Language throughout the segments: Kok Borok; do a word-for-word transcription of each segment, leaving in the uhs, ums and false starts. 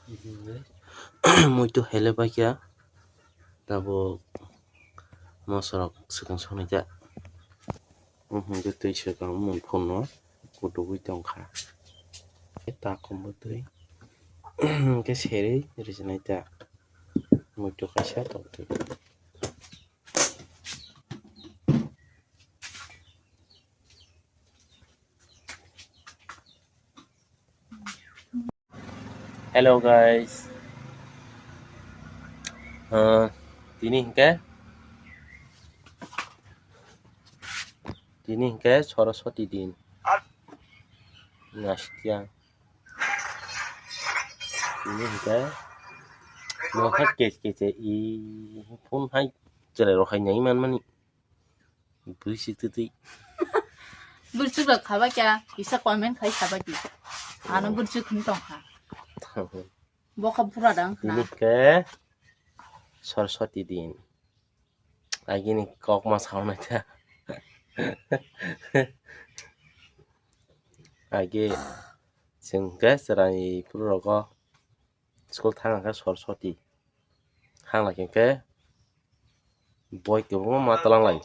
Muitu hele paikha, tabuk mosrok swkang soknai ta. Hwnkhe twi swkang mung phunno kutugwi tongkha. Takhumbo twi hwnkhe serwi rijinai ta. Muitu kaisa tongtwi. Hello guys. Ah, tini hwnkhe, tini hwnkhe Saraswati din. Nasikya. Tini hwnkhe nokha kech keche i phone hai chwrai rok hai nai manmani. Bwswk twtwi. Bwswk rok kha ba kya? Kisa comment khai kha ba di. Ano bwswk hwn tong kha. Boka bura dang khna. Tini hwnkhe Saraswati din. Agini kok ma saunai ta. Agi chwng khe chwrai phuru rogo. School thang khe Saraswati. Hang lai khe boi kwbangma ma twlang lai.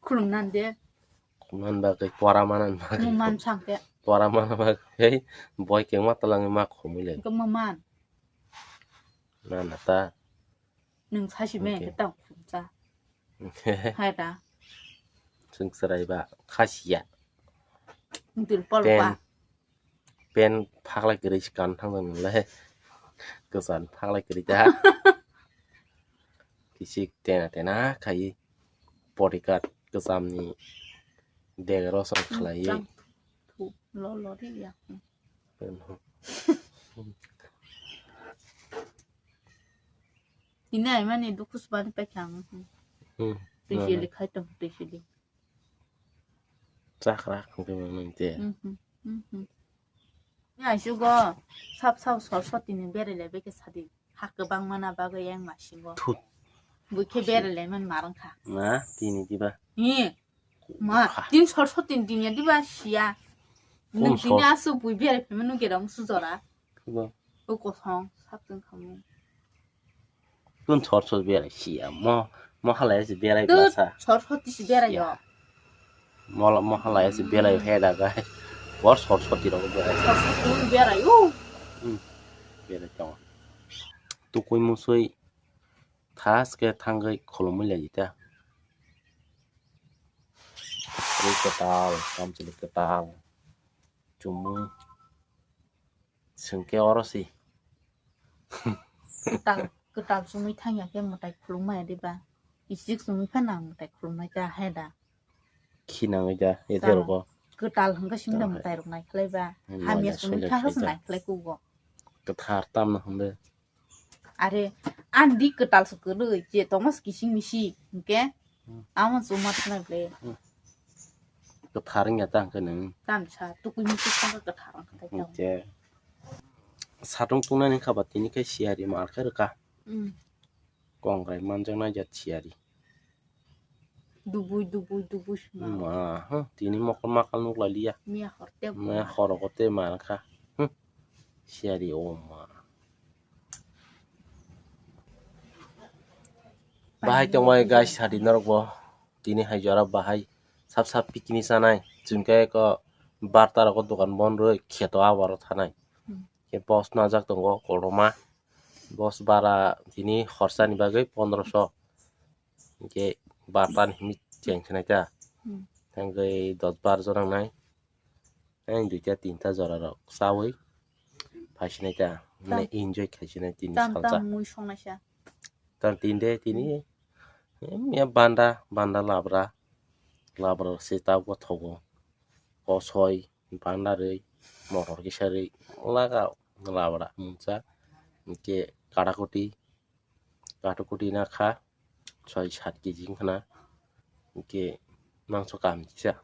Khulum nan de. Khulum nan bagwi, pora mana bagwi. Mung man sang khe. Pora mana bagwi boi kwbangma twlangwi ma khumui lai. Khe ma man. Na na ta. Nwng sachi me khe tang khumcha. Hai da. Chwng chwrai ba khasiya. Dil pol ba. Pen phaklai kwrwi se kan thang nang le. Kwcham phaklai kwrwi ta. Kisik tena tena khai bodyguard kwcham ni degero song khlai. Lo lo ri ya. Tini ai mani dukhu sumani paikha ang. Twi sili khai tong twi sili. Chakra khungke mangte. Ni aisugo sap sap Saraswati ni berai lai bai khe sadi. Ha kwbang mana bagwi yang masingo. Thut. Bui khe berai lai man marang kha. Ma tini diba. Ni. Ma, tin sor sor tin tin ya diba siya. Kum sor. Nung asu bui berai phimanu gerang sujora. Bo. O kosong, sap tong khamu. Kun sor sor berai siya. Mo, mo halai si berai basa. Sor sor tisi berai yo. Mo, mo halai si berai he da gai. Bor sor sor ti rok berai. Sor sor ti berai yo. Hmm. Berai tong. Tukui musui. Thaske thangwi khulumui lai ta. Ri kwtal, kamchwlwi kwtal. Chumui. Chwngke oro si. Kwtal, kwtal chumui thangya khe mwtai khulumai diba. Isik chumui phano ang mwtai khulumai ta hai da. Khinangwi da, ethe rogo. Kwtal hwnkhe singda mwtai rok naikhlai ba. Hamya chumui thangkhe se naikhlai kugo. Kwthar tamno hwnde. Are, ang di kwtal se kwrwi, je tongma se kising misi, hwnkhe, hmm, amo chuma thana ble. Hmm. Kwthar wngya ta hwnkhe nwng. Tamsa, tukui misi thangkhe kwthar wngkha tai tamo. Hwnkhe, satung tungnani kha ba tini khe siyari mar khe rwkha. Hmm. Kongrai manjaknai jat siyari. Dubui, dubui, dubui suma. Ma, huh, tini mokol makal nuk lai liya. Miya hor te. Miya hor ko te ma kha. Huh. Siyari o ma. Bahai tongmai guys, sadi norok bo. Tini hai jora bahai sap sap picnic sanai. Chwngke ko barta rok dokan bon rwi kheto abaro thanai. Hmm. Khe boss najak tongo koloma. Boss bara tini horsa ni bagwi pondroso. Hwnkhe barta ni hwnwi cheng khe nai ta. Hmm. Hwnkhe dos bar jora wngnai. Ang duita tinta jora rok chawi phai sinai ta. Mane enjoy khai sinai tini salsa. Tam tam mui songnai sa. Tam tin de tini. Hmm. Em, ya banda, banda labra. Labra se ta gothogo. Kosoi, banda rwi, motor kisa rwi. Laga labra mungsa. Hwnkhe kadakuti. Kathok kwtwi na kha soi sat kg wngkha na, hwnkhe mangso kaham kisa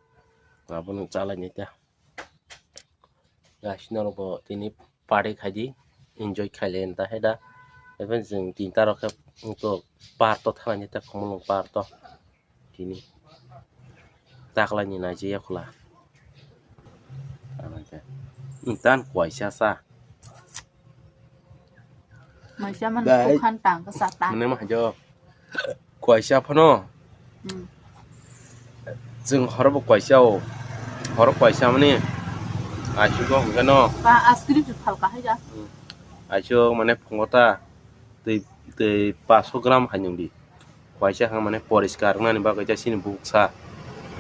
abono chalainai ta. Guys, norokbo tini party khaidi, enjoy khailai ta hai da. Even chwng tinta rok khe park o thanglainai ta, Khumulwng park o tini taklaini naijak ya khwla. Ano khe Tan kwaisa sa. Maisa man Dai. Khan tang ka sa tang. Mane ma hajo. Kwaisa phano. Hmm. Chwng horo bo kwaisa o. Horo kwaisa mani. Aisuk go hwnkhe no. Ba askri tu phal ka haja. Hmm. Aisuk mane phungo ta. Twi, twi paso gram hai nung di. Kwaisa hwnkhe mane poriskar wngnani bagwi tei chini buksa.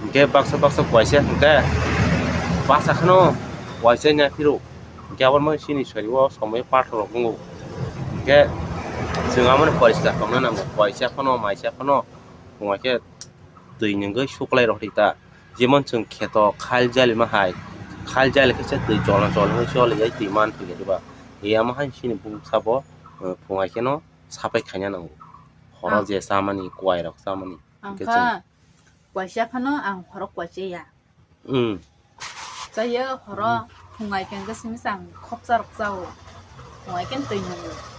Hwnkhe baksa baksa kwaisa hwnkhe baksa kheno kwaisa nya phiro. Hwnkhe abono chini sori o somoi pathor rok wngo. Hwnkhe chwng abono poriskar tongna nango. Kwaisa phano maisa phano hwnkhe twi nungwi suklai rok ta. Jemon chwng kheto khal jali ma hai. Khal jali khe se twi cholo cholo wnwi choli jai twi man thwikhe diba. Yama hai chini buksa bo, eh, phungai kheno sapai khaina nango. Horo Ah. Je chamani, kwai rok chamani. Ang Hwnkhe kha chwng kwaisa phano ang horo kwaisa ya. Hmm. Chaya horo phungai khe hwnkhe simi chang khopsa rok chao. Phungai khe twi nungo.